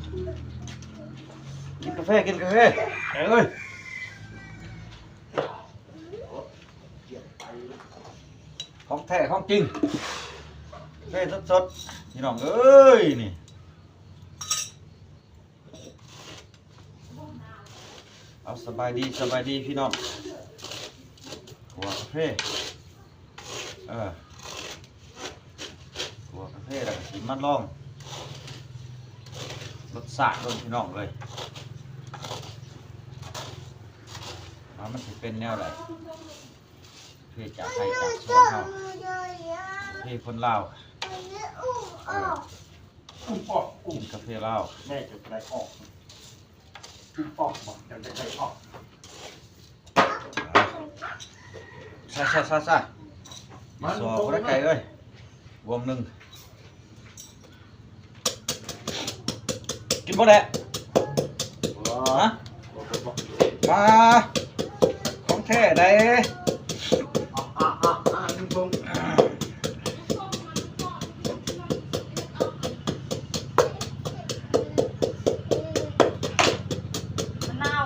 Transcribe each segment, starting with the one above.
ກິນກາເຟ ກິນກາເຟ ເອີຍ ຂອງແທ້ຂອງຈິງ ກາເຟສົດໆ ພີ່ນ້ອງເອີຍ ນີ້. ເອົາ ສະບາຍດີ ສະບາຍດີພີ່ນ້ອງ ຂົ້ວກາເຟ ເອີ ຂົ້ວກາເຟ ແລ້ວກໍຊິມາລອງລົດຊາດເບິ່ງພີ່ນ້ອງເອີຍ ວ່າມັນຊິເປັນແນວໃດ ກາເຟຈາກໄຮ່ຈາກສວນເຮົາ ກາເຟຄົນລາວ ເອີ. ອຸ້ມອອກ ອຸ້ມ ກິນກາເຟລາວ ແມ່ຈະໄດ້ອອກ ອຸ້ມອອກບໍ່ ຈັ່ງໄດ້ອອກ ຊາ ຊາ ຊາ ຊາ ມັນ ຊອກບໍ່ໄດ້ໄກເອີຍ ບ່ວງໜຶ່ງ ກິນບໍ່ແຫຼະ ບໍ່ ຮະ ບໍ່ ບໍ່ ບໍ່ ມາ ຂອງແທ້ໃດ ມະນາວ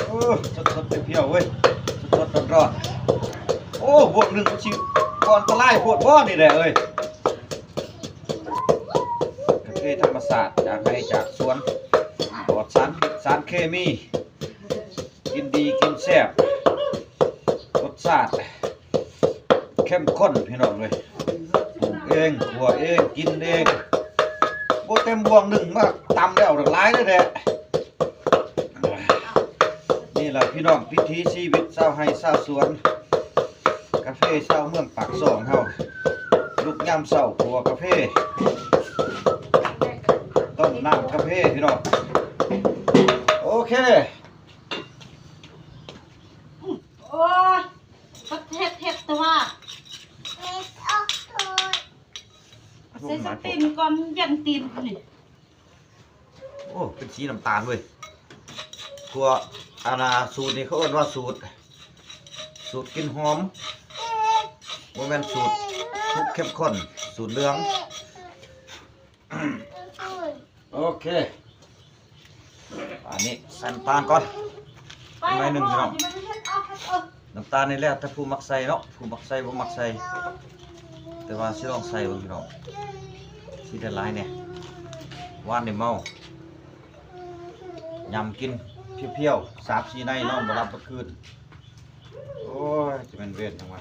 ໂອ້ ສົດໆ ພຽວໆ ເວີຍ ສົດໆ ຮ້ອນໆ ໂອ້ ບ່ວງໜຶ່ງມັນຊິບໍ່ອັນຕະລາຍໂພດບໍ່ນີ້ແຫຼະເອີຍ ກາເຟທຳມະຊາດ ຈາກໄຮ່ຈາກສວນ ປອດສານພິດສານເຄມີ ກິນດີກິນແຊບ ລົດຊາດເຂັ້ມຂຸ້ນ ພີ່ນ້ອງເອີຍ ປູກເອງ ຂົ້ວເອງ ກິນເອງ ບໍ່ເຕັມບ່ວງໜຶ່ງມາຕຳແລ້ວຫຼາຍເດ້ແທ້. ນີ້ລະພີ່ນ້ອງ ວິຖີຊີວິດຊາວໄຮ່ຊາວສວນ ກາເຟຊາວເມືອງປາກຊ່ອງເຮົາ ລຸກຍາມເຊົ້າ ຂົ້ວກາເຟ ຕົ້ມນ້ຳກາເຟ ພີ່ນ້ອງ ໂອເຄ. ໂອ້ຍ ກໍເຮັດ ເຮັດແຕ່ວ່າ ໃສ່ສະຕີນກ່ອນ ຢ້ານຕີນນີ້. ໂອ້ ເປັນສີນ້ຳຕານເວີຍ ພວກ ອັນນ່າ ສູດນີ້ເຂົາເອີ້ນວ່າສູດ ສູດກິ່ນຫອມ ບໍ່ແມ່ນສູດ ສູດເຂັ້ມຂຸ້ນ ສູດເຫຼືອງ. ໂອເຄ ບາດນີ້ໃສ່ນ້ຳຕານກ່ອນ ໜ້ອຍໜຶ່ງພີ່ນ້ອງ ນ້ຳຕານນີ້ແລ້ວແຕ່ຜູ້ມັກໃສ່ເນາະ ຜູ້ມັກໃສ່ບໍ່ມັກໃສ່ ແຕ່ວ່າຊິລອງໃສ່ເບິ່ງພີ່ນ້ອງ ຊິໄດ້ຫຼາຍແດ່ ວານນີ້ເມົາ ຍຳກິນພຽວໆ ສາບສີໃນ ນອນບໍ່ຫຼັບເບິດຄືນ. ໂອ້ຍ ຈະແມ່ນເວນຫຍັງວະ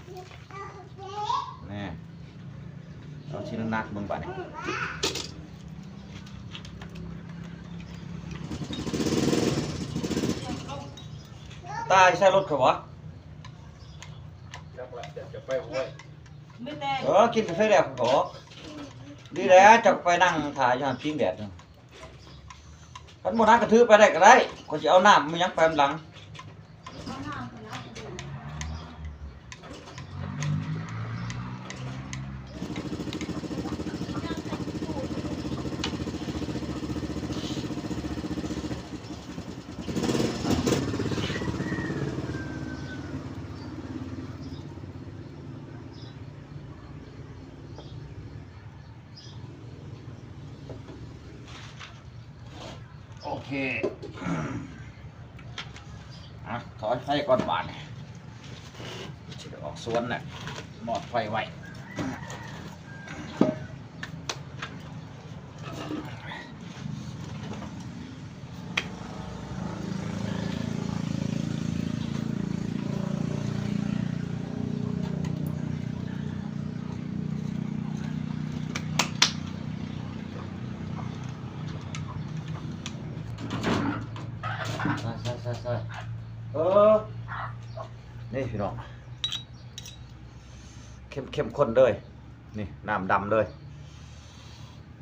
ແນ່ ເອົາຊິໜັກໆ ເບິ່ງບາດນີ້ ຕາຍໃສ່ລົດເຂົາບໍ່? ຈັກລະ ຈະໄປຫ້ວຍ ເອີ ກິນກາເຟແລ້ວເຂົາກໍອອກ ດີແລ້ວ ເຈົ້າໄປນັ່ງຖ້າຢູ່ຫັ້ນພິງແດດ. ຄັນບໍ່ນັກກໍຖືໄປໄດ້ກໍໄດ້ ຂ້ອຍຊິເອົານ້ຳມາຫຍັງໄປນຳຫຼັງ. ໂອເຄ ອ່ະ ຖອຍໄຟກ່ອນບາດນີ້ ຊິໄດ້ອອກສວນແຫຼະ ມອດໄຟໄວ້. ໃສ່ໆໆໆ ເອີ ນີ້ພີ່ນ້ອງ ເຂັ້ມ ເຂັ້ມຂຸ້ນເລີຍ ນີ້ ນ້ຳດຳເລີຍ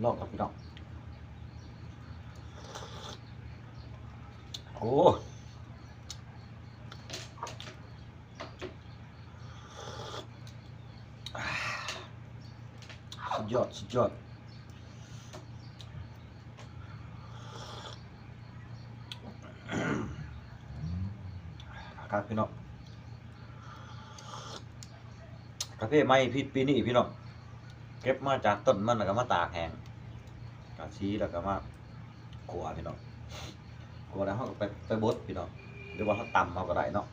ລອງກັນພີ່ນ້ອງ ໂອ້ ສຸດຍອດ ສຸດຍອດ ຄັກພີ່ນ້ອງ. ກາເຟໃໝ່ປີນີ້ພີ່ນ້ອງ ເກັບມາຈາກຕົ້ນມັນ ແລ້ວກໍມາຕາກແຫ້ງ ກະສີ ແລ້ວກໍມາ ຂົ້ວພີ່ນ້ອງ ຂົ້ວແລ້ວເຮົາກໍໄປ ໄປບົດພີ່ນ້ອງ ຫຼືວ່າເຮົາຕຳເອົາກໍໄດ້ເນາະ.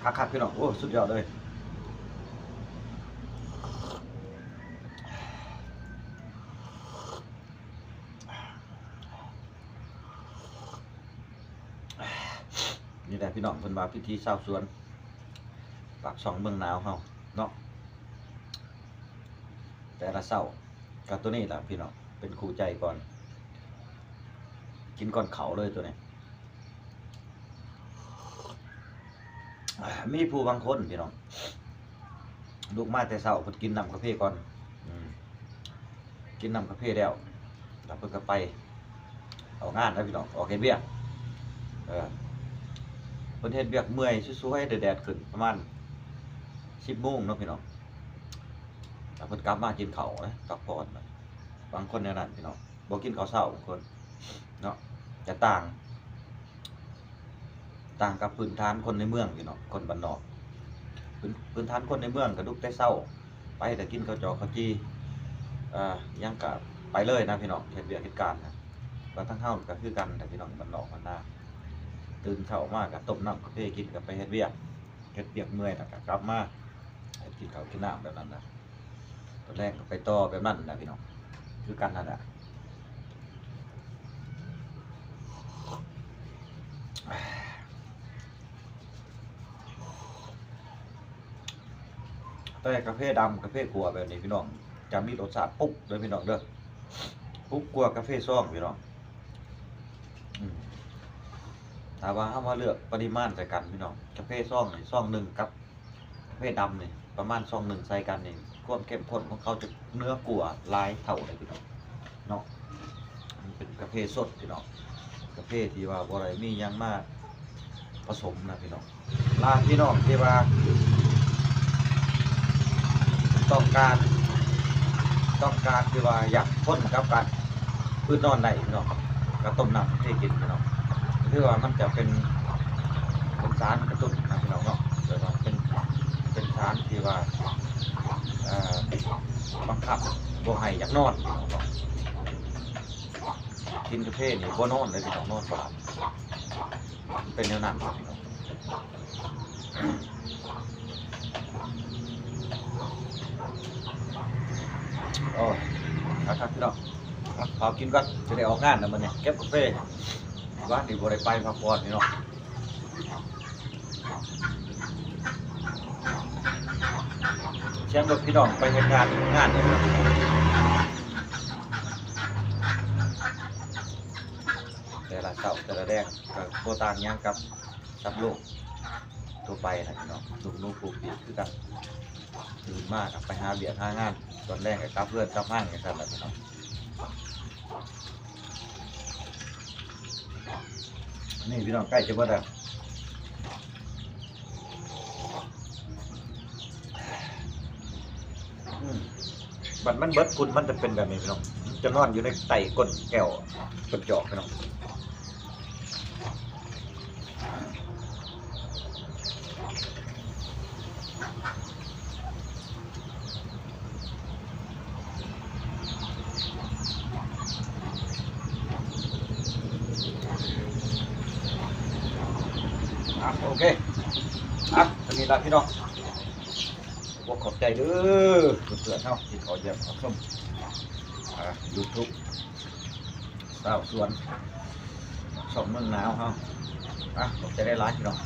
ອາ ຄັກໆ ພີ່ນ້ອງ ໂອ້ ສຸດຍອດເລີຍ. ນີ້ແຫຼະພີ່ນ້ອງ ເພິ່ນວ່າວິຖີຊາວສວນ ປາກຊ່ອງເມືອງໜາວເຮົາເນາະ ແຕ່ລະເຊົ້າ ກໍໂຕນີ້ລະພີ່ນ້ອງ ເປັນຄູ່ໃຈກ່ອນ ກິນກ່ອນເຂົ້າເລີຍໂຕນີ້. ມີຜູ້ບາງຄົນພີ່ນ້ອງ ລຸກມາແຕ່ເຊົ້າ ເພິ່ນກິນນ້ຳກາເຟກ່ອນ ອືມ ກິນນ້ຳກາເຟແລ້ວ ແລ້ວເພິ່ນກໍໄປອອກງານນະພີ່ນ້ອງ ອອກເຮັດວຽກ ເອີ ເພິ່ນເຮັດວຽກເມື່ອຍສວຍໆ ແດດໆຂຶ້ນປະມານສິບໂມງເນາະພີ່ນ້ອງ ແລ້ວເພິ່ນກັບມາກິນເຂົ້ານະ ພັກຜ່ອນນະ ບາງຄົນແນວນັ້ນພີ່ນ້ອງ. ບໍ່ກິນເຂົ້າເຊົ້າບາງຄົນເນາະ ຈະຕ່າງ ຕ່າງກັບພື້ນຖານຄົນໃນເມືອງພີ່ນ້ອງ ຄົນບ້ານນອກ ພື້ນ ພື້ນຖານຄົນໃນເມືອງກະລຸກແຕ່ເຊົ້າ ໄປແຕ່ກິນເຂົ້າຈອກເຂົ້າຈີ່ ເອີ ຫຍັງກະໄປເລີຍນະພີ່ນ້ອງ ເຮັດວຽກເຮັດການນະ. ວ່າທາງເຮົາກະຄືກັນແຫຼະພີ່ນ້ອງ ບ້ານນອກບ້ານນາ ຕື່ນເຊົ້າມາກະຕົ້ມນ້ຳກາເຟກິນ ກະໄປເຮັດວຽກ ເຮັດວຽກເມື່ອຍແລ້ວກະກັບມາ ເຮັດ ກິນເຂົ້າກິນນ້ຳແບບນັ້ນນະ. ຕອນແລງກໍໄປຕໍ່ແບບນັ້ນແຫຼະພີ່ນ້ອງ ຄືກັນຫັ້ນແຫຼະ. ແຕ່ກາເຟດຳ ກາເຟຂົ້ວແບບນີ້ພີ່ນ້ອງ ຈະມີລົດຊາດປຸບເດີພີ່ນ້ອງເດີ ປຸບກວ່າກາເຟຊອງພີ່ນ້ອງ. ອືມ ຖ້າວ່າເຮົາມາເລືອກປະລິມານໃສ່ກັນພີ່ນ້ອງ ກາເຟຊອງນີ້ ຊອງໜຶ່ງກັບ ເພດຳນີ້ປະມານຊອງໜຶ່ງໃສ່ກັນນີ້ ຄວາມເຂັ້ມຂຸ້ນຂອງເຂົາຈະເໜືອກວ່າຫຼາຍເທົ່າເລີຍພີ່ນ້ອງເນາະ. ມັນເປັນກາເຟສົດພີ່ນ້ອງ ກາເຟທີ່ວ່າບໍ່ໄດ້ມີຫຍັງມາປະສົມນະພີ່ນ້ອງ. ລະພີ່ນ້ອງທີ່ວ່າຕ້ອງການ ຕ້ອງການທີ່ວ່າຢາກທົນກັບການ ຄືນອນໄດ້ພີ່ນ້ອງ ກໍຕົ້ມນ້ຳໃຫ້ກິນພີ່ນ້ອງ. ຄືວ່າມັນຈະເປັນ ເປັນສານກະຕຸ້ນນະພີ່ນ້ອງເນາະ ແບບວ່າເປັນ ເປັນສານທີ່ວ່າ ເອີ ບັງຄັບບໍ່ໃຫ້ຢາກນອນພີ່ນ້ອງເນາະ. ກິນກາເຟນີ້ບໍ່ນອນເລີຍພີ່ນ້ອງ ນອນບໍ່ຫຼັບ ມັນເປັນແນວນັ້ນພີ່ນ້ອງ. ໂອ້ຍ ຄັກໆ ພີ່ນ້ອງ ເອົາ ເຜົາກິນກ່ອນ ຈະໄດ້ອອກງານແລ້ວມື້ນີ້ ເກັບກາເຟ ວານນີ້ບໍ່ໄດ້ໄປພັກຜ່ອນພີ່ນ້ອງ. ສຽງລົດພີ່ນ້ອງໄປເຮັດງານ ງານ ແຕ່ລະເຊົ້າແຕ່ລະແລງ ກໍບໍ່ຕ່າງຫຍັງກັບສັດໂລກທົ່ວໄປນະພີ່ນ້ອງ. ລູກໜູປູກປີກຄືກັນ ຕື່ນມາກໍໄປຫາວຽກຫາງານ ຕອນແລງກໍກັບເຮືອນກັບຮ້ານ ຈັ່ງຊັ້ນລະພີ່ນ້ອງ. ນີ້ພີ່ນ້ອງ ໃກ້ຈະເບິດແລ້ວ. ອືມ ບັດມັນເບິດພຸ້ນ ມັນຈະເປັນແບບນີ້ພີ່ນ້ອງ ຈະນອນຢູ່ໃນໃຕ້ກົ້ນແກ້ວ ກົ້ນຈອກພີ່ນ້ອງ. ອ່ະ ໂອເຄ ອ່ະ ເທົ່ານີ້ລະພີ່ນ້ອງ. ຂອບໃຈເດີ ເພື່ອນເຮົາທີ່ເຂົ້າຢ້ຽມເຂົ້າຊົມ ອ່າ ຢູທູບ ຊາວສວນ ຊ່ອງເມືອງໜາວເຮົາ. ອ່ະ ຂອບໃຈຫຼາຍໆ ພີ່ນ້ອງ.